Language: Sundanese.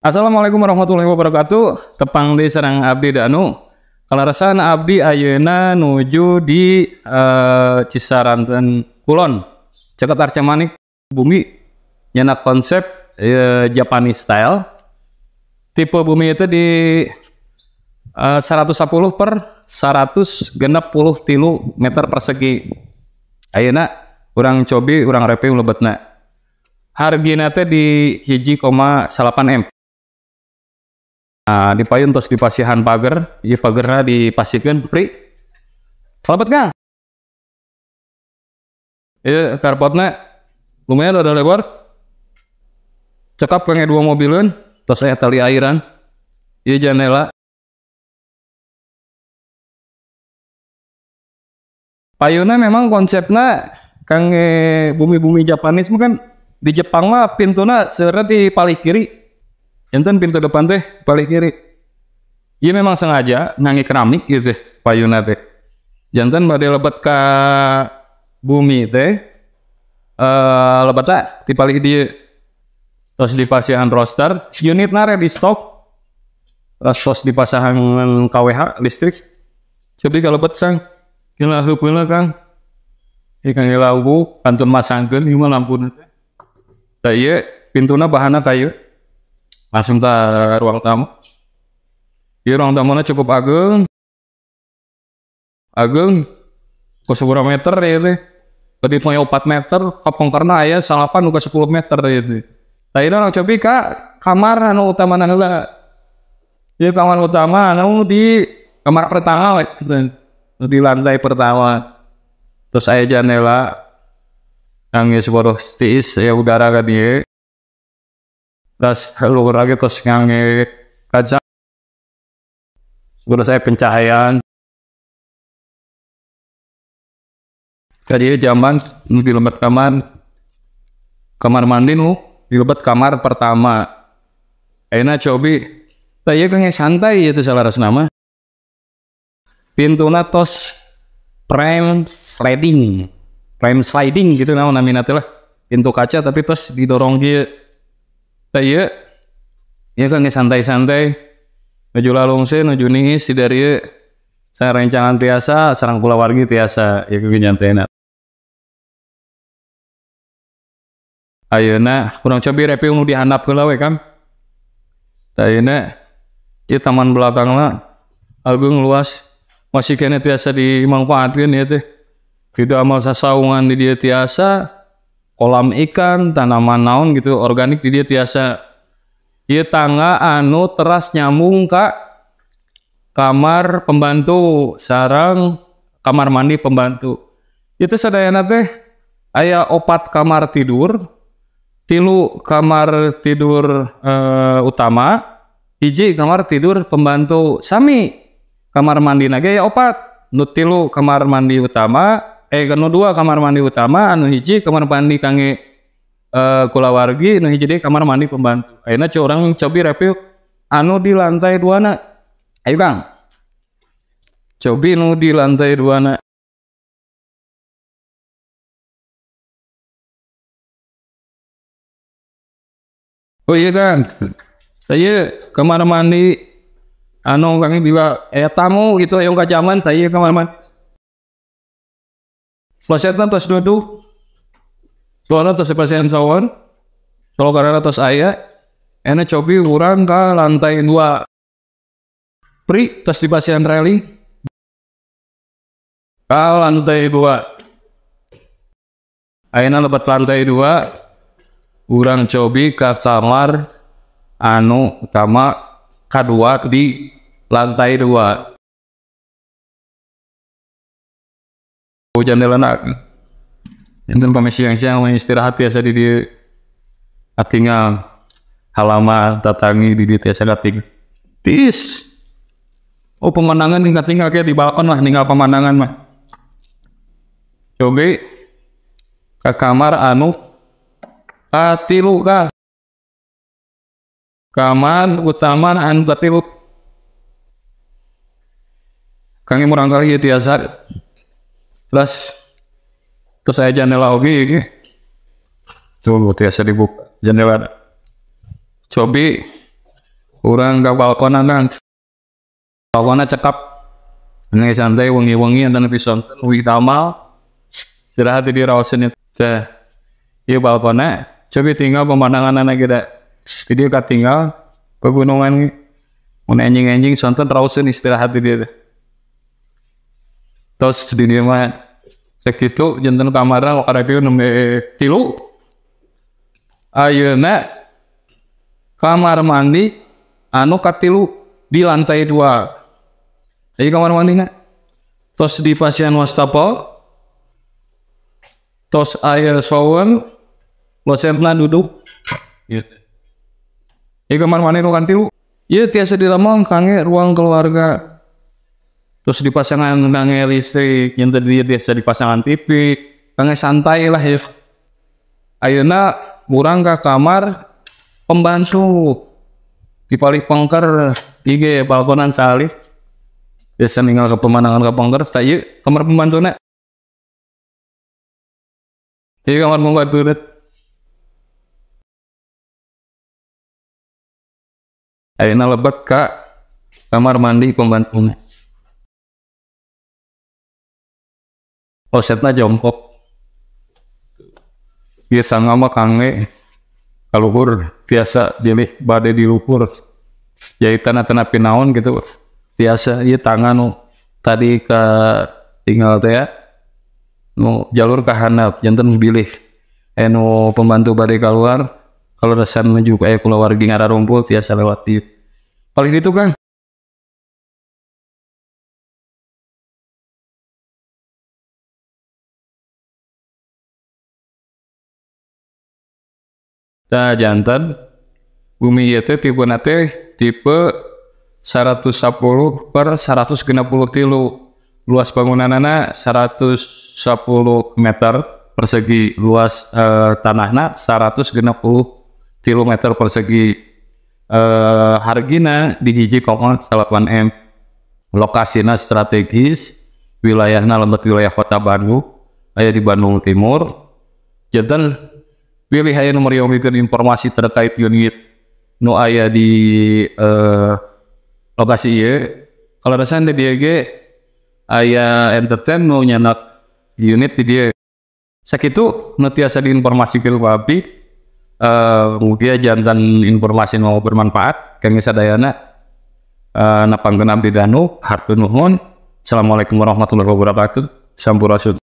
Assalamualaikum warahmatullahi wabarakatuh. Tepang deui sareng abdi Danu. Kalarasan abdi ayeuna nuju di Cisaranten Kulon, caket Arcamanik. Bumi nyana konsep Japanese style. Tipe bumi itu di 110 per 163 meter persegi. Ayeuna urang cobi, urang review lebetna. Hargina teh di 1,8 M. Nah, di payun tos dipasihan pager, ieu pagerna dipasikeun pri. Lebet Kang. Ieu carportna lumayan rada lebar. Cekap kangge dua mobileun, tos aya tali airan. Ieu jendela. Payunna memang konsepna kangge bumi-bumi Japanese mah kan di Jepang mah pintuna sebenarnya di paling kiri. Enten pintu depan teh paling kiri. Ieu memang sengaja ngangge keramik gitu teh payunna teh. Janten bade lebet ka bumi teh lebetna di paling dieu. Terus dipasihan roster, unitna ready stock. Terus dipasangan KWH listrik. Cobi kalau lebet sang kena heupeuna Kang. Ieu kangge lampu kantun masangkeun ieu mah lampuna teh. Tah ieu pintuna bahanna kayu. Langsung ke ruang tamu. Ieu ruang tamuna cukup ageng. Ageng ku sabaraha meter ieu teh. Tadi mah 4 meter, kapongkarna aya 9 uga 10 meter ieu teh. Tah ieu urang cobi ka kamar anu utamana heula. Ieu kamar utama anu di kamar pertama we, di lantai pertama. Terus aya jendela kangge sabaraha tiis aya udara ka dieu. Terus luhur lagi terus ngangge kaca. Terus saya pencahayaan. Tadi jamban nu di lebet kamar, kamar mandi nu di lebet kamar pertama. Ayeuna cobi tah ieu kangge santai ieu teh salarasna mah. Pintuna tos frame sliding. Frame sliding gitu naon namina teh lah. Pintu kaca tapi tos didorong kieu. Tah ieu ieu kangge santai-santai nuju lalungse nuju niis di dari ieu. Sarencangan tiasa, sareng kulawargi tiasa ieu ge nyantena. Ayeuna urang cobi review nu dihandap heula we Kang. Tah ayeuna ieu taman belakangna ageung luas, masih keneh tiasa dimangfaatkeun ieu teh. Tidak amal sasaungan di dieu tiasa, kolam ikan, tanaman naon gitu organik di dieu tiasa. Ieu tangga anu teras nyambung ka kamar pembantu sareng kamar mandi pembantu. Itu sadayana teh aya 4 kamar tidur, 3 kamar tidur utama, 1 kamar tidur pembantu. Sami kamar mandi ge aya 4, nu 3 kamar mandi utama, nu 2 kamar mandi utama, anu 1 kamar mandi kangge kulawargi, nu 1 deui kamar mandi pembantu. Ayeuna urang cobi review anu di lantai 2 na. Ayo Kang. Cobi nu di lantai 2 na. Oh iya Kang. Saya kamar mandi anu kami bila tamu gitu yang kajaman saya kamar mandi. Klosetna tos duduk. Soalna tos pasien sawan. Kalau karena tos aya, enak cobi urang ka lantai 2. Pri tos di pasien reli. Ka lantai 2. Ayeuna lebet lantai 2. Urang cobi ka kamar anu utama kadua di lantai 2. Jendela enten pami siang-siang istirahat tiasa di dieu. Katingal halaman tatangi di dieu tiasa kating. Tis. Oh pemandangan nih katingal kayak di balkon lah ninggal pemandangan mah. Cobi ka kamar anu katilu ka. Kamar utama anu katilu. Kangge murang kali ieu tiasa. Terus aya jendela oge ieu. Tuh tiasa dibuka jendela. Cobi Urang ka balkona Kang. Balkona cekap. Nge santai wengi-wengi enten pison uih tamal. Istirahat di raoseun teh. Ieu balkona cobi tinggal pemandangan anak kita. Di dieu katinggal pegunungan mun enjing-enjing sonten raoseun istirahat di dieu teh. Tos di dieu mah sakitu janten kamarna karek nembe 3. Ayeuna kamar mandi anu katilu di lantai 2. Ieu kamar mandina tos di pasian wastafel, tos air shower, klosetna duduk. Gitu. Ieu kamar mandi nu katilu. Ieu tiasa dilamong kangge ruang keluarga. Terus dipasangan kangge listrik, yang tadi biasa dipasangan TV, kangge santai lah ya. Ayeuna urang ka kamar pembantu di palih pengker tiga balkonan salih. Biasa ninggal ke pemandangan ke pengker, tah ieu kamar pembantuna. Ieu kamar pembantu. Ayeuna lebet ka kamar mandi pembantuna. Klosetna jongkok. Biasa mah kangge kaluhur, biasa dilih bade diluhur. Jahitan atanapi naon gitu. Biasa ieu tangga nu tadi ka tinggal teh ya. Nu jalur ka handap janten bilih anu pembantu bade keluar kalau resan menuju ke kulawargi ngararumpul biasa lewat di paling itu Kang. Tah janten bumi ieu teh tipena teh tipe 110 per 163. Luas bangunanana 110 meter persegi, luas tanahna 163 meter persegi. Hargina di 1,8 M. Lokasina strategis, wilayahna lembet wilayah Kota Bandung, aya di Bandung Timur. Janten pilih aya nu meryogikeun informasi terkait unit nu aya di lokasi ieu. Kalau rasan di dieu ge aya entertain nu nyanak unit di dieu. Sakitu nu tiasa diinformasikeun ku abdi. Mugia jantan informasi nu bermanfaat kangge sadayana. Napangkeun abdi danu, hatur nuhun. Assalamualaikum warahmatullahi wabarakatuh. Sampurasun.